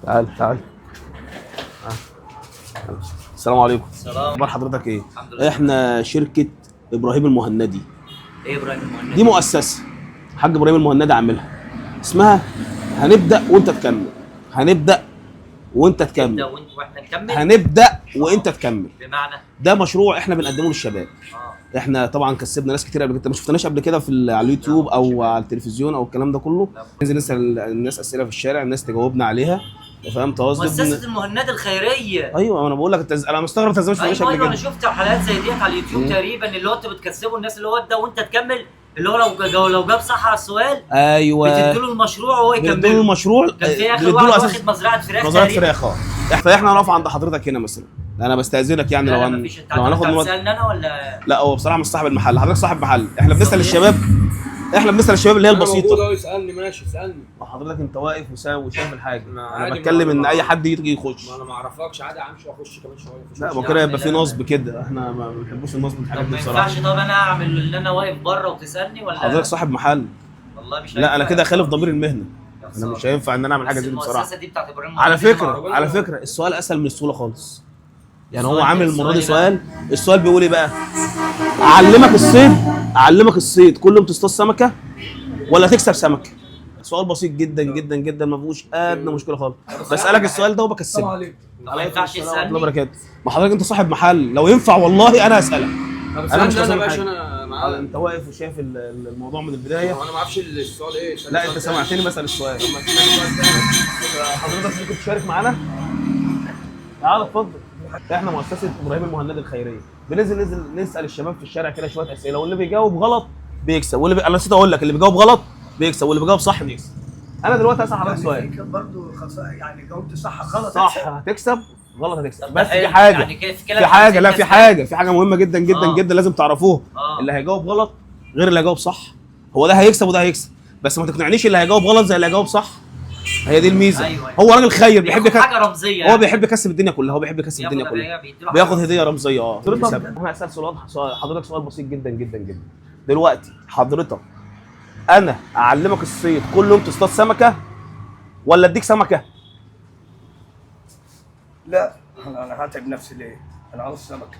تعال تعال. السلام عليكم. السلام. اخبار حضرتك ايه؟ الحمد لله. احنا شركة ابراهيم المهندي. ايه ابراهيم المهندي؟ دي مؤسسة حاج ابراهيم المهندي عاملها، اسمها هنبدا وانت تكمل. هنبدا وانت تكمل. نبدا واحنا نكمل. هنبدا وانت تكمل. بمعنى ده مشروع احنا بنقدمه للشباب. احنا طبعا كسبنا ناس كتير قبل كده، ما شفتناش قبل كده في على اليوتيوب او على التلفزيون او الكلام ده كله. لا. ننزل نسال الناس اسئلة في الشارع، الناس تجاوبنا عليها، فهمت قصدي؟ مؤسسة المهند الخيرية. ايوه انا بقول لك انا مستغرب انت ازاي ما شفتناش ايوه قبل ايوه، انا كده. شفت حلقات زي ديت على اليوتيوب تقريبا، اللي هو انتوا بتكسبوا الناس، اللي هو ابدا وانت تكمل، اللي هو لو جاب صح على السؤال ايوه بتدوا له المشروع وهو بندوا له يكمله. المشروع. كان في اخر بندوا واحد له واخد اساس مزرعة فراخ مزرعة تقريبا. فراخ. فاحنا هنقف عند حضرتك هنا مثلا، انا بستاذنك يعني لا لو لا مفيش. انت لو هناخد هتسالني انا ولا؟ لا هو بصراحة مش صاحب المحل، حضرتك صاحب محل. احنا بنسال الشباب، احنا بنسال الشباب اللي هي أنا موجود البسيطة. اهو، اسالني. ماشي اسالني. ما حضرتك انت واقف وشايف الحاجة. ما انا عادي، بتكلم ما ان أنا اي حد يجي يخش. ما انا ما اعرفكش، عادي امشي واخش كمان شوية. مفيش لا ما مشكلة. كده يبقى في لا. نصب كده، احنا ما بنحبوش النصب والحاجات طب دي ما بصراحة. ينفعش؟ طب انا اعمل اللي انا واقف بره وتسالني ولا؟ حضرتك صاحب محل. والله مش لا انا هينفع. كده خالف ضمير المهنة، يا انا خسارة. مش هينفع ان انا اعمل حاجة بس زي دي بصراحة. المؤسسة دي بتاعت ابراهيم على المهندي فكرة، معروفة. على فكرة السؤال اسهل من السهولة خالص. يعني هو السؤال عامل إيه؟ المرة دي السؤال سؤال، السؤال بيقول ايه بقى؟ اعلمك الصيد، اعلمك الصيد كل يوم تصطاد سمكة ولا تكسب سمكة؟ سؤال بسيط جدا جدا جدا، ما فيهوش ادنى مشكلة خالص. بسالك السؤال ده وبكسبك. طب ما ينفعش الله تسالني؟ وبركاته. ما حضرتك انت صاحب محل، لو ينفع والله انا هسالك. طب انا مش اسالني انا خسران باشا، حاجة. انا معاك. انت واقف وشايف الموضوع من البداية. انا ما اعرفش السؤال ايه. اسألني لا سؤال انت تاني. سمعتني بسال السؤال. طب ما تسألني سؤال تاني. حضرتك ممكن تشارك معانا؟ تعال اتفضل. احنا مؤسسة ابراهيم المهند الخيرية، بننزل نسال الشباب في الشارع كده شوية اسئلة، واللي بيجاوب غلط بيكسب، واللي انا نسيت اقول لك، اللي بيجاوب غلط بيكسب واللي بيجاوب صح بيكسب. انا دلوقتي هسال حضرتك سؤال. برضه يعني جاوبت صح غلط صح هتكسب، غلط هتكسب. طب ده بس في حلو. حاجة، يعني كيف كده في حاجة، لا في كسبان. حاجة، في حاجة مهمة جدا جدا جدا لازم تعرفوها. اللي هيجاوب غلط غير اللي هيجاوب صح، هو ده هيكسب وده هيكسب، بس ما تقنعنيش اللي هيجاوب غلط زي اللي هيجاوب صح. هي دي الميزة. أيوة، أيوة. هو راجل خير بيحب بياخد حاجة رمزية هو يعني. بيحب يكسب الدنيا كلها، هو بيحب يكسب بياخد الدنيا كلها، بيديله حاجة بياخد هديه رمزية. حضرتك انا هسال سؤال حضرتك سؤال بسيط جدا جدا جدا. دلوقتي حضرتك انا اعلمك الصيد كل يوم تصطاد سمكة ولا اديك سمكة؟ لا انا هتعب نفسي ليه؟ انا عاوز سمكة.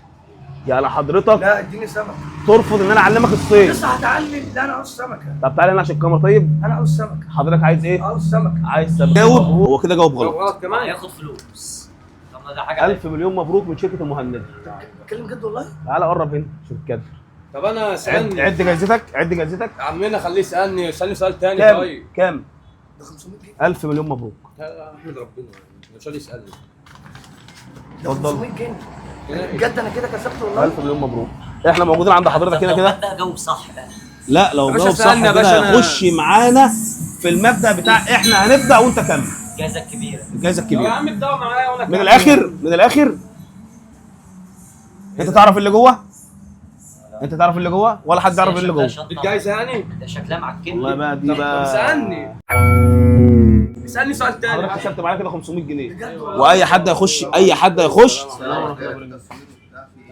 يعني حضرتك لا اديني سمكة. ترفض ان انا اعلمك الصيد؟ لسه هتعلم؟ لا انا عاوز سمكة. طب تعالى هنا عشان الكاميرا. طيب انا عاوز سمكة. حضرتك عايز ايه؟ عاوز سمكة. عايز سمكة. جاوب هو كده جاوب لو غلط، غلط كمان هياخد فلوس. طب ما ده حاجة ألف مليون مبروك من شركة المهند. بتكلم جد والله؟ تعالى قرب هنا شوف كده. طب انا اسالني. عد جايزتك، عد جايزتك. يا عمنا خليه يسالني، اسالني سؤال تاني. كام؟ طيب كام؟ ده 500 جنيه. ألف مليون مبروك. لا، احمد ربنا مش راضي يسالني. ده اتفضل. 500 جنيه بجد، انا كده كسبت والله. ألف مليون مبروك. احنا موجودين عند حضرتك هنا كده. بقى جاوب صح بقى. لا لو يا باشا جاوب صح سألني يا كده باشا، أنا- هيخش معانا في المبدأ بتاع احنا هنبدأ وانت كمل. الجائزة الكبيرة. الجائزة يا الكبيرة. عم ابدأوا معايا وانا من أكمل. الآخر، من الآخر انت تعرف اللي جوه؟ انت تعرف اللي جوه ولا حد يعرف اللي جوه؟ دي الجايزة يعني؟ ده شكلها معكن. والله بقى دي طب بقى. اسالني، اسالني سؤال تاني. حضرتك كسبت معانا كده 500 جنيه، بجد والله. واي حد هيخش، اي حد هيخش.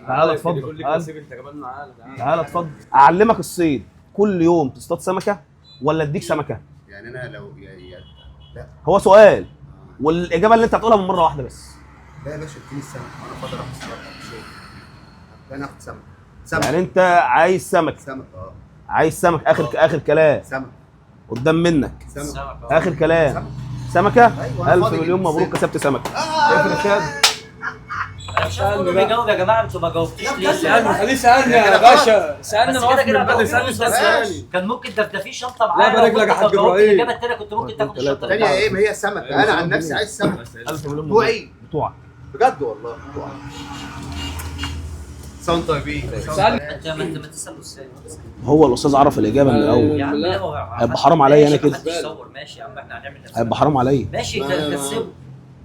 تعالى اتفضل، كل تعالى. نصيب انت كمان معانا. تعالى. تعالى اتفضل. اعلمك الصيد كل يوم تصطاد سمكة ولا اديك سمكة؟ يعني انا لو لا. هو سؤال والاجابة اللي انت هتقولها من مرة واحدة بس. لا يا باشا اديني السمك وانا فاضي اروح الصيد شغل. انا اخد سمك. سمك. يعني انت عايز سمك؟ سمك. عايز سمك. اخر كلام. سمك. قدام منك. سمك. اخر كلام. سمك. سمكة. أيوة، أنا الف فاضي مليون جدا. مبروك، كسبت سمكة. اقفل الشهادة. انا مش عارف كله بيجاوب يا جماعة، انتوا ما جاوبتوش ليه؟ اسالني، خليه يسالني يا باشا، اسالني. بس انا كده واقف كده من بدري، اسالني سؤال ثاني. كان ممكن ده في شنطه معايا. لا، بارك لك يا حاج إبراهيم. الاجابة الثانية كنت ممكن تاخد الشنطة. تانية ايه؟ ما هي سمك. انا عن نفسي عايز سمك. الف مليون مبروك. بتوعي بتوعك بجد والله بتوعك. ساوند طيبين. اسالني. انت ما تسال الاستاذ. هو الاستاذ عرف الاجابة من الاول. يا عم لا. لا، هو هيبقى حرام عليا أنا ماشي، كده. محدش يصور. ماشي يا عم، احنا هنعمل نفسنا. هيبقى حرام عليا. ماشي كسبه،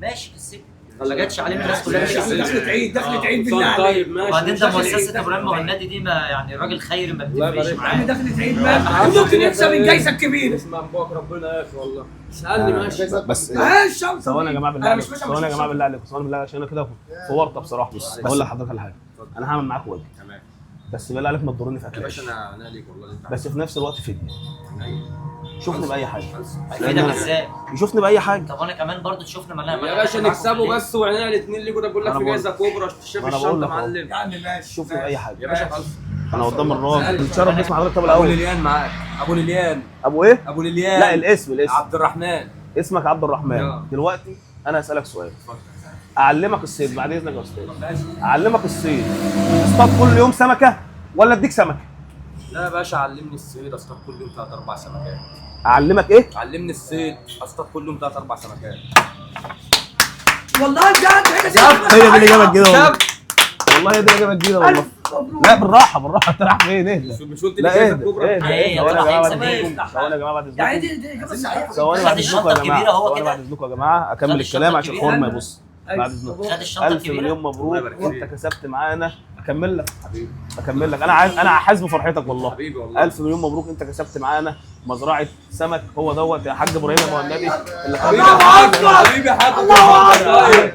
ماشي كسبه، ما جاتش عليه من الناس كلها بتكسب. دخلت عيد، دخلت عيد بالله عليك. طيب ماشي. وبعدين ده ماشي. مؤسسة ابراهيم مهندي دي، ما يعني راجل خير ما الله بتفرقش يبارك. يا عم معاه. دخلت عيد ماشي، ممكن يكسب الجايزة الكبيرة. اسمع من بوك ربنا يا اخي والله. اسالني ماشي. بس ايه الشنطة؟ ثواني يا جماعة بالله انا عليكم، مش ماشي. ثواني يا جماعة بالله عليكم، ثواني بالله، عشان انا كده في ورطة بصراحة. بص بقول لحضرتك على حاجة، انا هعمل معاك واجب. تمام بس بالله عليك ما تضرني في يا اكل باشا عيش. انا ليك والله. انت بس في نفس الوقت فدية. عينيا. شوفني باي حاجة. هيفيدك ازاي؟ يشوفني باي حاجة. طب انا كمان برضو تشوفنا مالنا يا باشا نكسبه بس، وعينينا الاثنين ليكوا. ده بقول لك أنا في بقول- جايزة كبرى، شايف ما أنا بقول الشنطة لك أهو. معلم. يا عم ماشي. شوفني باي حاجة. يا باشا خلص. انا قدام الراجل. اتشرف باسم حضرتك. طب ابو الاول ليليان معاك. ابو ليليان. ابو ايه؟ ابو ليليان. لا الاسم، الاسم. عبد الرحمن. اسمك عبد الرحمن. دلوقتي انا هسالك سؤال. اعلمك الصيد بعد اذنك يا استاذ. اعلمك الصيد، اصطاد كل يوم سمكة ولا اديك سمكة؟ لا يا باشا علمني الصيد، اصطاد كل يوم 3 4 سمكات. اعلمك ايه؟ علمني الصيد، اصطاد كل يوم 3 4 سمكات. والله بجد هي دي الاجابة الجديدة والله. والله هي دي الاجابة الجديدة والله. لا بالراحة بالراحة، انت رايح فين؟ اهدى. مش قلت لي لا جايزة اهدى كبرى؟ اهدى. إيه، ثواني يا طلع جماعة هيكسب بعد إيه؟ اذنكم، ثواني يا جماعة بعد يعني اذنكم، دي اجابه صحيحه. ثواني خد بعد اذنكم الشنطة يا جماعة، الكبيرة هو ثواني كده. بعد اذنكم يا جماعة اكمل خد الشنطة الكلام عشان الكبيرة. الحوار ما يبص. بعد اذنكم. خد الشنطة الف الكبيرة. مليون مبروك، الله يبارك انت فيك. كسبت معانا. اكمل لك حبيبي. اكمل لك، انا عايز، انا حاسس بفرحتك والله. حبيبي والله. الف مليون مبروك، انت كسبت معانا مزرعة سمك. هو دوت يا حاج ابراهيم المهندي اللي خد. حبيبي يا حاج، حبيبي يا حاج. الله طيب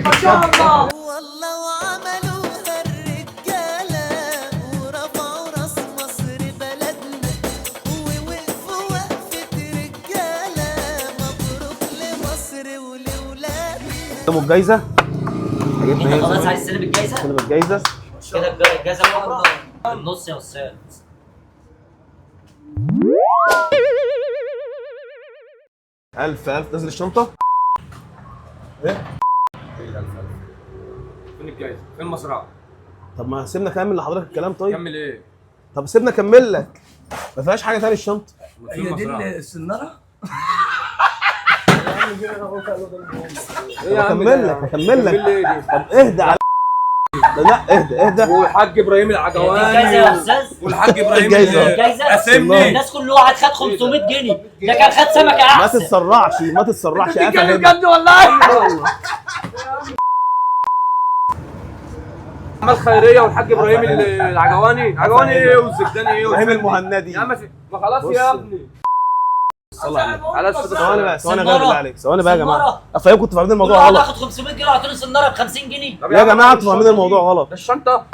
ما شاء الله. والله وعملوها الرجالة ورفعوا راس مصر بلدنا ووقفوا وقفة رجالة. مبروك لمصر ولولادنا. قدموا الجايزة. عجبني. انت خلاص عايز تستلم الجايزة؟ استلم الجايزة كده الجايزة الكبرى النص يا استاذ. الف الف. نزل الشنطة. فين الجايزة؟ فين المزرعة؟ طب ما سيبنا كمل لحضرتك الكلام. طيب كمل ايه؟ طب سيبنا اكمل لك، ما فيهاش حاجة تاني الشنطة. فين هي دي المزرعة؟ السناره. ايه يا عم اكمل ده؟ لك، اكمل لك. كمل ايه دي؟ طب اهدى على لا اهدى اهدى. والحاج ابراهيم دي الجايزة يا العجواني استاذ. والحاج ابراهيم الجايزة. الجايزة. قاسمني. الناس كل واحد خد 500 جنيه، ده كان خد سمكة ما احسن. تتسرعش ما تتسرعش. بتتكلم افهم. جد والله. اعمال خيرية والحاج ابراهيم العجواني. عجواني ايه والزبداني ايه؟ ابراهيم المهندي. يا عم ما خلاص بص. يا ابني. صلى على النبي. على الصلاة ثواني بقى، ثواني غير بالله عليك، ثواني بقى يا جماعة. سنارة. افهمكم انتوا فاهمين كل الموضوع واحد غلط. اخد 500 جنيه وعطوني سناره ب 50 جنيه. طب يا عم جماعة انتوا فاهمين الشنطة الموضوع دي. غلط. ده الشنطة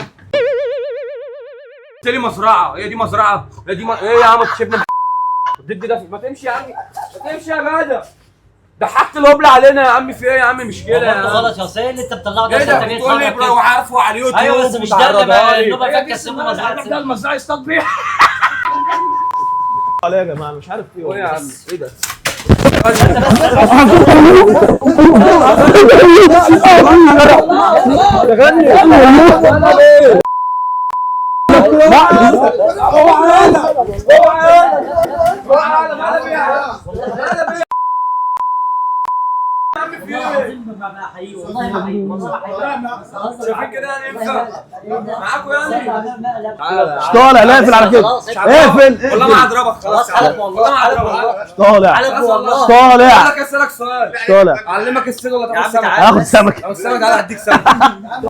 قلت لي مزرعة، هي دي مزرعة؟ هي دي ايه يا عم تشيبنا الدب ده؟ ما تمشي يا عم، ما تمشي يا جدع. ضحكت الهبل علينا يا عم. في ايه يا عم؟ مش كده يا برضه عم. غلط يا استاذ اللي انت بتطلعه ده. ايه ده انت جاي بتقول لي تتفرج كده. وعارفه على اليوتيوب. ايوه بس مش ده اللي وتعرضها لي. النوبة فيها تكسبه مزرعة ده سمك. المزرعة يصطاد بيها. عليا يا جماعة مش عارف ايه ايه يا والله. عم ايه ده؟ والله ما حقيقي، والله ما حقيقي. شايفين كده يعني ينفع معاكوا يعني؟ تعالى مش طالع. لا اقفل على كده، خلاص، اقفل والله ما اقفل. هضربك. خلاص خلاص يا عم. حلف والله، والله ما حلف هضربك. والله. مش طالع، حلف خلاص والله. مش طالع، اقول لك اسالك سؤال، مش طالع. اعلمك الصيد ولا يا تاخد عم سمك؟ تعالى. هاخد سمكة. لو السمك تعالى هديك سمك.